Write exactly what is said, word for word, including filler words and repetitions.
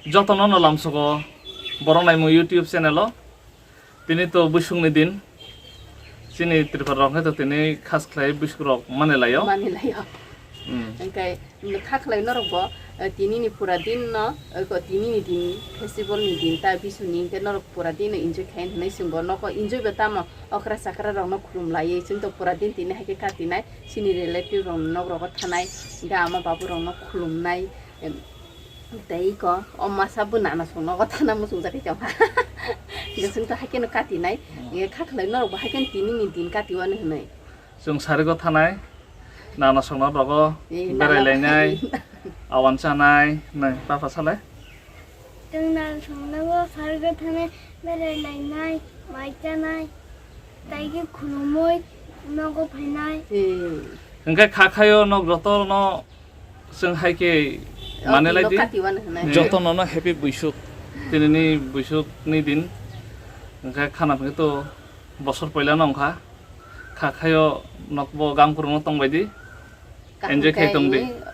Jotono no lamsogo borok naimung YouTube channel o. Tini to bwswkni din. Chini Tripura rok khe to tini khas khlai bwswk rok mani laio. Mani laio. Hmm. Hwnkhe kha khlai norok bo, eh, tini ni pura din no, eh, ko tini ni din festival ni din ta Bisu ni hwnkhe norok pura din no enjoy khlai hinwi chwng bo nogo enjoy bo tamo okra chakra rok no khulum laiwi chwng to pura din tini hai khe kati nai chini relative rok nok rogo thanai hwnkhe ama babu rok no khulum nai. Em, Tei ko, o masa bo nana song nogo thana muchung jagwi tongkha. Jesung to haikhe no kati nai. Hmm. Ye kha khlai norok bo haikhe tini ni din kati wani hwnwi. Chwng sarigo thanai, nana song nogo Eh, berai nana lainai, awan chanai, nai, papa salai. Chwng nana song nogo sarigo thanai, berai lainai, mai chanai, tei khe khulumui nogo phainai. Eh. Hwnkhe kha khaio nok joto no Chwng hai khe O, mane lai tino di. Kati wano hwnwi. Jotono no happy buisuk. Tinini buisuk ni din. Hwnkhe khana phwngkhe to bosor poila no wngkha. Kha khaio nokbo gang kurungno tongbai di. Kaham Enjoy khai khe tong di. Wngwi,